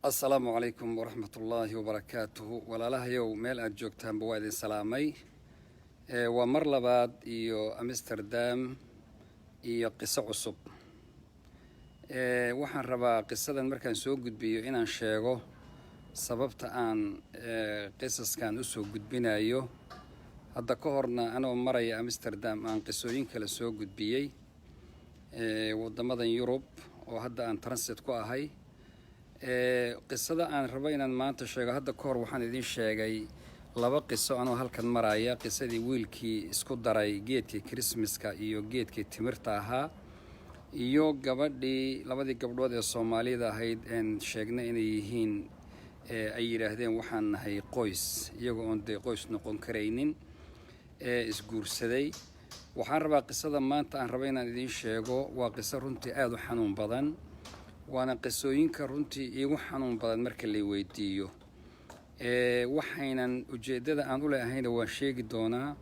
Asalaamu calaykum waraxmatullaahi wabarakaatuhu. Walaalahayow, meel aada joogtaanba waa idin salaamay. Waa mar labaad iyo Amsterdam iyo qiso cusub. Waxaan rabaa qisadan markaan soo gudbiyo inaan sheego sababta aan qisaskan usoo gudbinayo. Hadda ka horna anoo maraya Amsterdam aan qisooyin kale soo gudbiyey waddamadan Yurub oo hadda aan transit ku ahay. Qisada aan rabo inaan maanta sheego, hadda ka hor waxaan idiin sheegay laba qiso anoo halkan maraya: qisadii wiilkii isku daray geedkii Christmaska iyo geedkii timirta ahaa, iyo gabadhii, labadii gabdhood ee Soomaalida ahayd een sheegnay inay yihiin, ay yidhaahdeen waxaan nahay qoys, iyagoo oon dee qoys noqon karaynin ee isguursaday. Waxaan rabaa qisada maanta aan rabo inaan idiin sheego waa qiso runtii aada u xanuun badan, waana qisooyinka runtii iigu xanuun badan marka lay weydiiyo. Waxaynan ujeeddada aan u leehayna waan sheegi doonaa.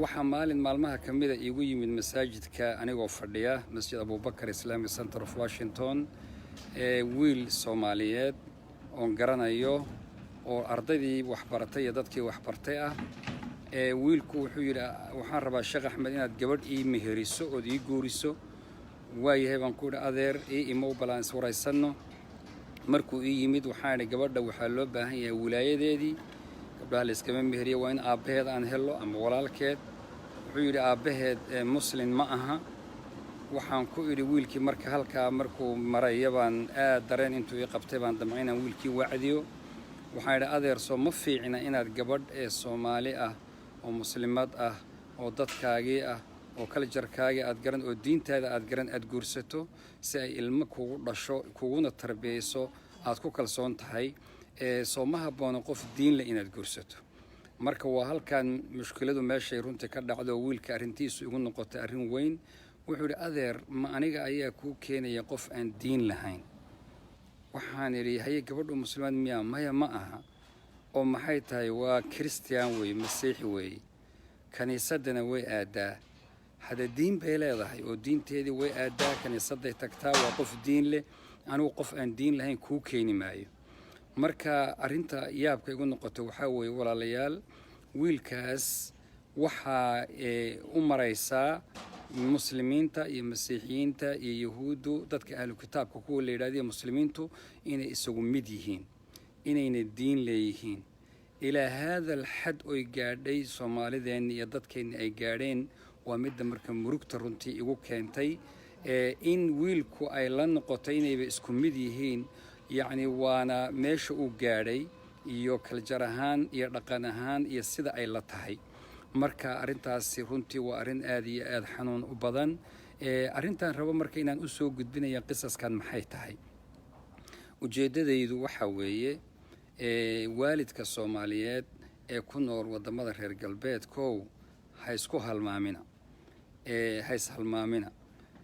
Waxaa maalin maalmaha ka mida iigu yimid masaajidka anigoo fadhiya, Masjid Abubakar Islamic Center of Washington, wiil Soomaaliyeed oon garanayo oo ardaydii waxbaratay iyo dadkii waxbartay ah. Wiilku wuxuu yidhi: "Waxaan rabaa, Sheekh Axmed, inaad gabadh ii meheriso ood ii guuriso." "Waayahay," baan ku idhi, "adeer, ii imow, bal aan iswaraysanno." Markuu ii yimid waxaan idhi: "Gabadha waxaa loo baahan yahay wilaayadeedii. Gabdhaha layskama meheriya, waa in aabbaheed aan helo ama walaalkeed." Wuxuu yidhi: "Aabbaheed Muslin ma aha." Waxaan ku idhi wiilkii, marka halkaa markuu maraya baan aad dareen intuu ii qabtay baan damcay inaan wiilkii wacdiyo. Waxaan idhi: "Adeer, soo ma fiicna inaad gabadh ee Soomaali ah oo Muslimad ah oo dadkaagii ah oo culturekaagii aad garan oo diintaada aad garan aad guursato, si ay ilmo kugu dhasho, kuguna tarbiyeyso, aad ku kalsoon tahay? Soo ma haboono qof diinle inaad guursato?" Marka waa halkan mushkiladu meeshay runtii ka dhacdo. Wiilka arrintiisu igu noqotay arrin weyn. Wuxuu yidhi: "Adeer, ma aniga ayaa kuu keenaya qof aan diin lahayn?" Waxaan idhi: "Haye, gabadhu Muslimaad miyaa?" "Maya, ma aha." "Oo maxay tahay?" "Waa Christian weeye, Masiixi weeye, kaniisadana way aadaa." "Hada diin bay leedahay oo diinteedii way aadaa, kaniisaday tagtaa, waa qof diin leh. Anigu qof aan diin lahayn kuu keeni maayo." Marka arrinta yaabka igu noqotay waxaa weeye, walaalayaal, wiilkaas waxaa u maraysaa Muslimiinta iyo Masiixiyiinta iyo Yahuuddu, dadka ahlu kitaabka kuwa la yidhahdiyo Muslimiintu, inay isagu mid yihiin, inayna diin leeyihiin. Ilaa haadal xad oy gaadhay Soomaalideenni iyo dadkeenni ay gaadheen. Waa midda marka murugta runtii igu keentay, in wiilku ay la noqotay inayba isku mid yihiin. Yacni waana meesha uu gaadhay iyo culture ahaan iyo dhaqan ahaan iyo sida ay la tahay. Marka arrintaasi runtii waa arrin aada iyo aada xanuun u badan. Arrintan rabo marka inaan usoo gudbinaya qisaskan maxay tahay? Ujeeddadaydu waxaa weeye, waalidka Soomaaliyeed ee ku nool waddamada reer galbeedkow, ha isku halmaamina, ha ishalmaamina.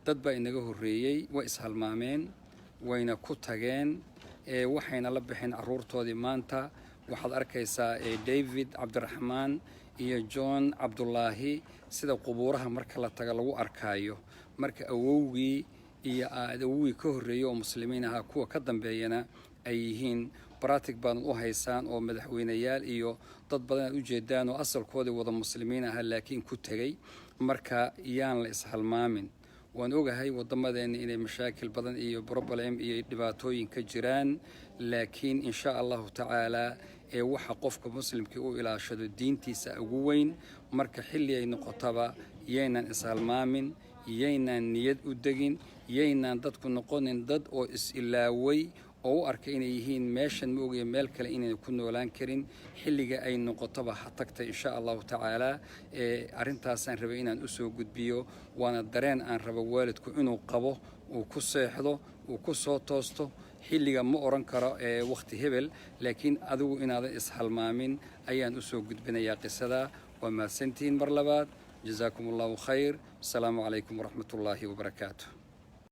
Dad baa inaga horreeyey, way ishalmaameen, wayna ku tageen, waxayna la baxeen carruurtoodii. Maanta waxaad arkaysaa David Cabdiraxmaan iyo John Cabdulaahi sida qubuuraha marka la taga lagu arkaayo. Marka awowgii iyo awowgii ka horreeyey oo Muslimiin ahaa, kuwa ka dambeeyana ay yihiin practice baad u haysaan, oo madaxweyneyaal iyo dad badan aad ujeedaan oo asalkoodii wada Muslimiin ahaa laakiin ku tegey. Marka yaan la ishalmaamin. Waan ogahay wadamadeena inay mashaakil badan iyo problem iyo dhibaatooyin ka jiraan, laakiin insha Allahu tacaalaa ee waxa qofka Muslimkii u ilaashado diintiisa ugu weyn. Marka xilli ay noqotaba yaynan ishalmaamin, yaynaan niyad u degin, yaynaan dadku noqonin dad oo is-ilaaway oo u arkay inay yihiin meeshan ma ogaya meel kale inayna ku noolaan karin. Xilliga ay noqotoba ha tagtay, insha Allahu tacaalaa. Arrintaasaan rabay inaan usoo gudbiyo, waana dareen aan rabo waalidku inuu qabo, uu ku seexdo, uu ku soo toosto. Xilliga ma oran karo ee waqti hebel, laakiin adigu inaadan ishalmaamin ayaan usoo gudbinayaa qisada. Waa mahadsantihiin mar labaad. Jazaakum Allahu khayr. Asalaamu calaykum waraxmatullaahi wabarakaatu.